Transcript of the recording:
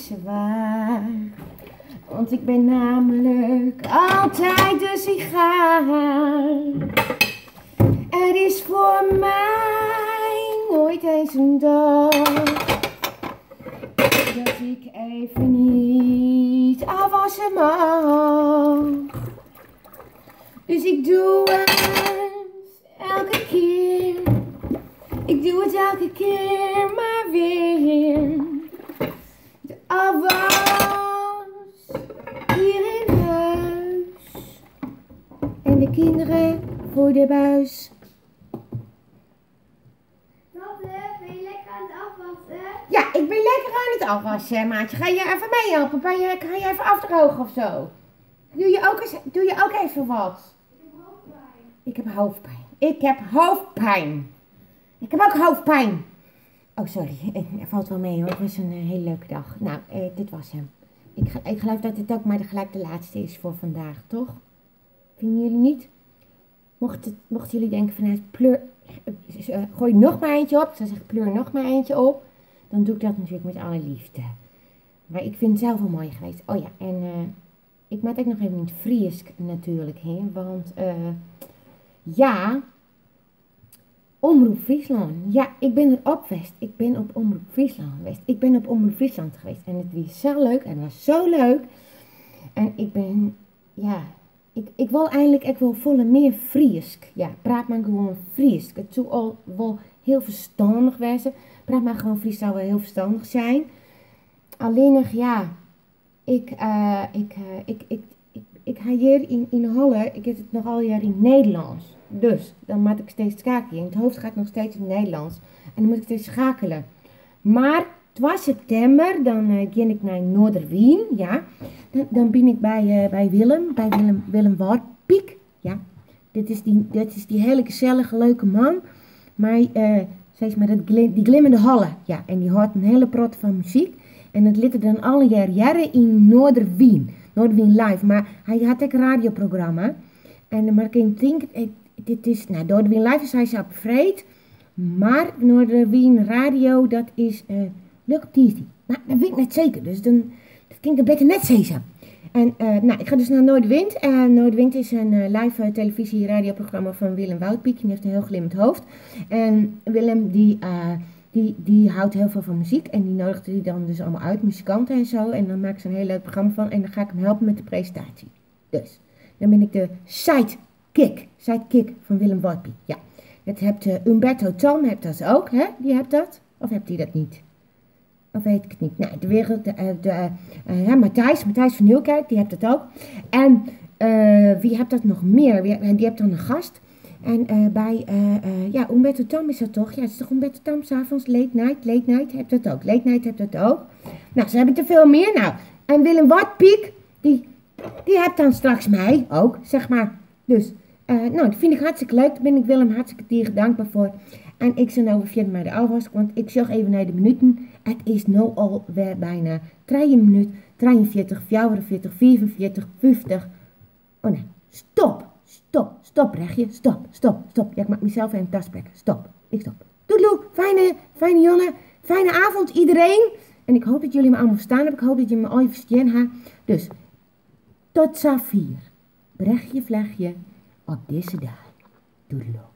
zwaar. Want ik ben namelijk altijd de sigaar. Er is voor mij nooit eens een dag dat ik even niet afwassen mag. Dus ik doe het elke keer. Ik doe het elke keer maar weer. De afwas hier in huis. En de kinderen voor de buis. Tante, ben je lekker aan het afwassen? Ja, ik ben lekker aan het afwassen, maatje. Ga je even meehelpen? Ga je even afdrogen of zo? Doe je ook even wat? Ik heb hoofdpijn. Ik heb hoofdpijn. Ik heb hoofdpijn. Ik heb ook hoofdpijn. Oh, sorry. Het valt wel mee hoor. Het was een hele leuke dag. Nou, dit was hem. Ik geloof dat dit ook maar gelijk de laatste is voor vandaag, toch? Vinden jullie niet? Mochten jullie denken van, nou, pleur, gooi nog maar eentje op. Ik zou zeggen, pleur nog maar eentje op. Dan doe ik dat natuurlijk met alle liefde. Maar ik vind het zelf wel mooi geweest. Oh ja, en ik maak ook nog even het Friesk natuurlijk, hè. Want ja, Omroep Friesland. Ja, ik ben erop geweest. Ik ben op Omroep Friesland geweest. Ik ben op Omroep Friesland geweest. En het was zo leuk. En het was zo leuk. En ik ben, ja, ik wil eigenlijk, ik wil volle meer Friesk. Ja, praat maar gewoon Friesk. Het zou al wel heel verstandig wezen. Praat maar gewoon Fries zou wel heel verstandig zijn. Alleen nog, ja, ik ik, ik, ik, ik, ik ga hier in Halle, ik heb het nog al jaar in het Nederlands. Dus, dan moet ik steeds schakelen. In het hoofd gaat nog steeds in het Nederlands. En dan moet ik steeds schakelen. Maar 2 september, dan ga ik naar Noardewyn, ja. Dan ben ik bij Willem, bij Willem Warpiek, ja. Dit is die hele gezellige, leuke man. Maar zeg maar, dat die glimmende halle, ja. En die hoort een hele prot van muziek. En dat ligt er dan alle jaren in Noardewyn. Noardewyn Live. Maar hij had ook een radioprogramma. En maar ik denk, ik, dit is, nou, Noardewyn Live is hij zo op vreed. Maar Noardewyn Radio, dat is leuk op Tuesday. Maar dat weet ik net zeker. Dus dan, dat kan ik beter net zeggen. En ik ga dus naar Noardewyn. En Noardewyn is een live televisie-radioprogramma van Willem Woudpiek. Die heeft een heel glimmend hoofd. En Willem die houdt heel veel van muziek. En die nodigt die dan dus allemaal uit, muzikanten en zo. En dan maakt ze een heel leuk programma van. En dan ga ik hem helpen met de presentatie. Dus, dan ben ik de sidekick. Sidekick van Willem Woudpiek, ja. Dat hebt Humberto Tan, hebt dat ook, hè? Die hebt dat. Of hebt hij dat niet? Of weet ik het niet. Nou, de wereld, de de hè, Matthijs, Matthijs van Nieuwkerk, die hebt dat ook. En wie hebt dat nog meer? Die hebt dan een gast. En bij ja, Humberto Tan is dat toch? Ja, het is toch Humberto Tan, 's avonds, late night, late night, hebt dat ook. Late night hebt dat ook. Nou, ze hebben te veel meer. Nou, en Willem Woudpiek, die hebt dan straks mij ook, zeg maar. Dus, dat vind ik hartstikke leuk. Daar ben ik Willem hartstikke tegen dankbaar voor. En ik zou nou weer maar de afwas, want ik zag even naar de minuten. Het is nu alweer bijna 3 minuut, 43, 44, 44, 50. Oh nee, stop, stop, stop, Brechtje, stop, stop, stop. Ja, ik maak mezelf even een tasplek. Stop, ik stop. Doedeloe, fijne jongen, fijne avond iedereen. En ik hoop dat jullie me allemaal verstaan hebben. Ik hoop dat jullie me al verstaan hebben. Dus, tot Safir. Brechtje, vlechtje, op deze dag. Doedeloe.